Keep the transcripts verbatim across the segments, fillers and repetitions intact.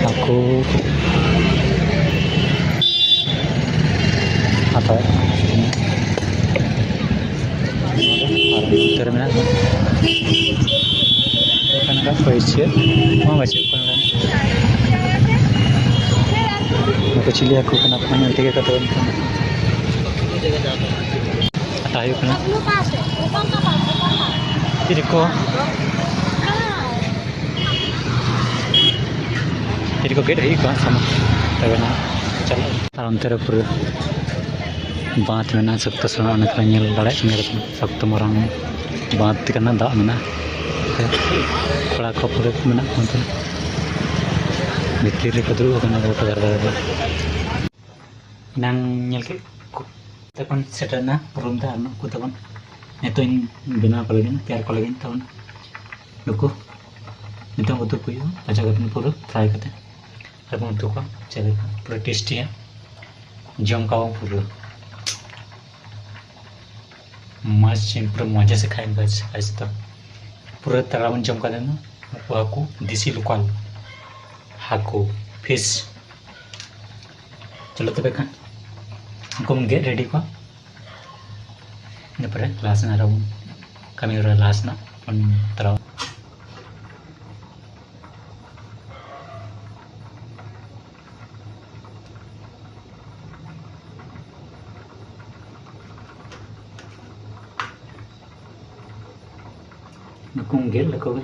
ᱦᱟᱹᱠᱩ ᱦᱟᱛᱟᱣᱮᱫ ᱠᱚᱣᱟ᱾ ᱟᱨ ᱱᱚᱛᱮ ᱨᱮ ᱢᱮᱱᱟᱜ ᱠᱚᱣᱟ᱾ ᱚᱱᱠᱟᱱᱟᱜ ᱯᱚᱭᱥᱟ ᱦᱚᱸ ᱵᱟᱹᱪᱩᱜ ᱠᱚᱣᱟ ᱱᱚᱰᱮ᱾ ᱱᱩᱠᱩ ᱪᱤᱞᱤ ᱦᱟᱹᱠᱩ ᱠᱟᱱᱟ ᱠᱚ, ᱧᱮᱞ ᱴᱷᱤᱠ ᱠᱟᱛᱮ ᱵᱚᱱ ᱦᱟᱛᱟᱣ ᱦᱩᱭᱩᱜ ᱠᱟᱱᱟ᱾ ᱪᱤᱞᱤ ᱠᱚ? ᱪᱤᱞᱤ ᱠᱚ ᱜᱮᱫ ᱦᱩᱭᱩᱜ ᱠᱟᱱᱟ ᱥᱟᱢᱟᱱ᱾ ᱛᱚᱵᱮ ᱱᱟᱦᱟᱜ ᱪᱟᱞᱟᱜ ᱟᱹᱧ᱾ ᱟᱨ ᱚᱱᱛᱮ ᱨᱮ ᱯᱩᱨᱟᱹ ᱵᱟᱸᱫᱷ ᱢᱮᱱᱟᱜᱼᱟ, ᱥᱚᱠᱛᱚ ᱥᱮᱬᱟ, ᱚᱱᱟ ᱠᱚ ᱧᱮᱞ ᱫᱟᱲᱮᱭᱟᱜ ᱠᱟᱱ ᱜᱮᱭᱟ, ᱥᱚᱠᱛᱚ ᱢᱟᱨᱟᱝ ᱵᱟᱸᱫᱷ ᱠᱟᱱᱟ, ᱫᱟᱜ ᱢᱮᱱᱟᱜᱼᱟ᱾ ᱠᱚᱲᱟ ᱠᱚ ᱯᱩᱨᱟᱹ ᱢᱮᱱᱟᱜ ᱠᱚᱣᱟ ᱚᱱᱛᱮ ᱵᱷᱤᱛᱤᱨ ᱨᱮᱠᱚ ᱫᱩᱲᱩᱵ ᱟᱠᱟᱱᱟ ᱜᱚᱴᱟ ᱫᱷᱟᱨᱮ ᱫᱷᱟᱨᱮ ᱨᱮ᱾ ᱮᱱᱟᱝ ᱧᱮᱞ ᱠᱮᱫ ᱠᱚ ᱛᱚᱠᱷᱚᱱ ᱥᱮᱴᱮᱨ ᱮᱱᱟ ᱯᱩᱨᱩᱢ ᱫᱟᱜ ᱟᱨ ᱱᱩᱠᱩ ᱛᱟᱵᱚᱱ ᱱᱤᱛᱚᱜ ᱤᱧ ᱵᱮᱱᱟᱣ ᱠᱚ ᱞᱟᱹᱜᱤᱫ, ᱛᱮᱭᱟᱨ ᱠᱚ ᱞᱟᱹᱜᱤᱫ ᱛᱟᱵᱚᱱ ᱱᱩᱠᱩ᱾ ᱱᱤᱛᱚᱜ ᱩᱛᱩ ᱠᱚ ᱦᱩᱭᱩᱜᱼᱟ, ᱵᱷᱟᱡᱟ ᱠᱟᱛᱮ ᱯᱩᱨᱟᱹ ᱯᱷᱨᱟᱭ ᱠᱟᱛᱮ ᱟᱨ ᱵᱚᱱ ᱩᱛᱩ ᱠᱚᱣᱟ᱾ ᱪᱮᱫ ᱞᱮᱠᱟ ᱯᱩᱨᱟᱹ ᱴᱮᱥᱴᱤᱭᱟ, ᱡᱚᱢ ᱠᱟᱜ ᱵᱚᱱ ᱯᱩᱨᱟᱹ᱾ ᱢᱚᱡᱽ, ᱯᱩᱨᱟᱹ ᱢᱚᱡᱟ ᱥᱮ ᱠᱷᱟᱭ ᱵᱟᱥ ᱟᱭᱥᱮ ᱛᱚ ᱯᱩᱨᱟᱹ ᱛᱟᱨᱟ ᱵᱚᱱ ᱡᱚᱢ ᱠᱟᱫᱟ ᱱᱩᱠᱩ ᱦᱟᱹᱠᱩ, ᱫᱮᱥᱤ ᱞᱳᱠᱟᱞ ᱦᱟᱹᱠᱩ, ᱯᱷᱤᱥ᱾ ᱪᱚᱞᱚ ᱛᱚᱵᱮ ᱠᱷᱟᱱ ᱩᱱᱠᱩ ᱵᱚᱱ ᱜᱮᱫ ᱨᱮᱰᱤ ᱠᱚᱣᱟ᱾ ᱤᱱᱟᱹ ᱯᱚᱨᱮ ᱞᱟᱦᱟ ᱥᱮᱱ ᱟᱨᱦᱚᱸ ᱵᱚᱱ ᱠᱟᱹᱢᱤ ᱦᱚᱨᱟ ᱞᱟᱦᱟ ᱥᱮᱱᱟᱜ ᱵᱚᱱ ᱛᱚᱨᱟᱣᱟ᱾ ᱱᱩᱠᱩᱢ ᱜᱮᱫ ᱞᱮᱠᱚ ᱜᱮ᱾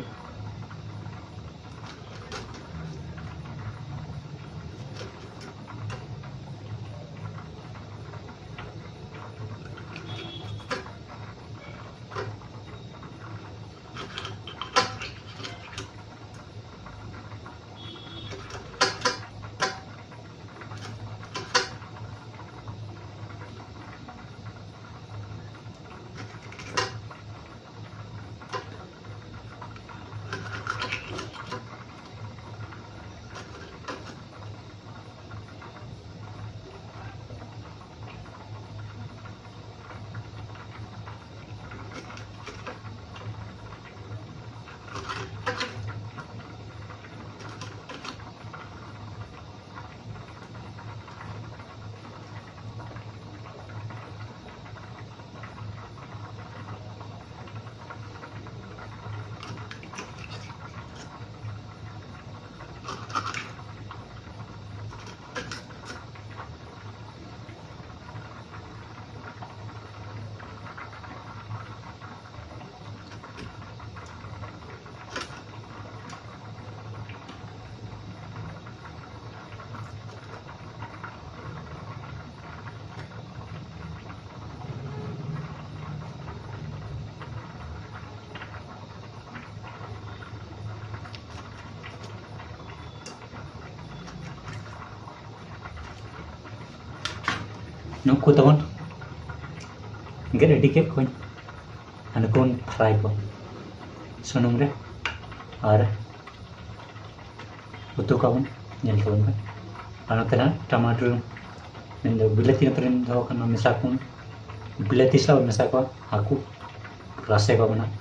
ᱱᱩᱠᱩ ᱛᱟᱵᱚᱱ ᱜᱮᱫ ᱨᱮᱰᱤ ᱠᱮᱫ ᱠᱚᱣᱟᱧ᱾ ᱟᱨ ᱱᱩᱠᱩ ᱵᱚᱱ ᱯᱷᱨᱟᱭ ᱠᱚᱣᱟ ᱥᱩᱱᱩᱢ ᱨᱮ ᱟᱨ ᱩᱛᱩ ᱠᱚᱣᱟ ᱵᱚᱱ᱾ ᱧᱮᱞ ᱛᱟᱵᱚᱱ ᱯᱮ᱾ ᱟᱨ ᱱᱚᱛᱮ ᱱᱟᱜ ᱴᱟᱢᱟᱴᱳ, ᱢᱮᱱᱫᱚ ᱵᱤᱞᱟᱹᱛᱤ ᱱᱚᱛᱮ ᱨᱮᱧ ᱫᱚᱦᱚ ᱠᱟᱜᱼᱟ, ᱢᱮᱥᱟ ᱠᱚ, ᱵᱤᱞᱟᱹᱛᱤ ᱥᱟᱞᱟᱜ ᱢᱮᱥᱟ ᱠᱚᱣᱟ, ᱦᱟᱹᱠᱩ ᱨᱟᱥᱮ ᱠᱚᱣᱟ ᱵᱚᱱ ᱱᱟᱜ᱾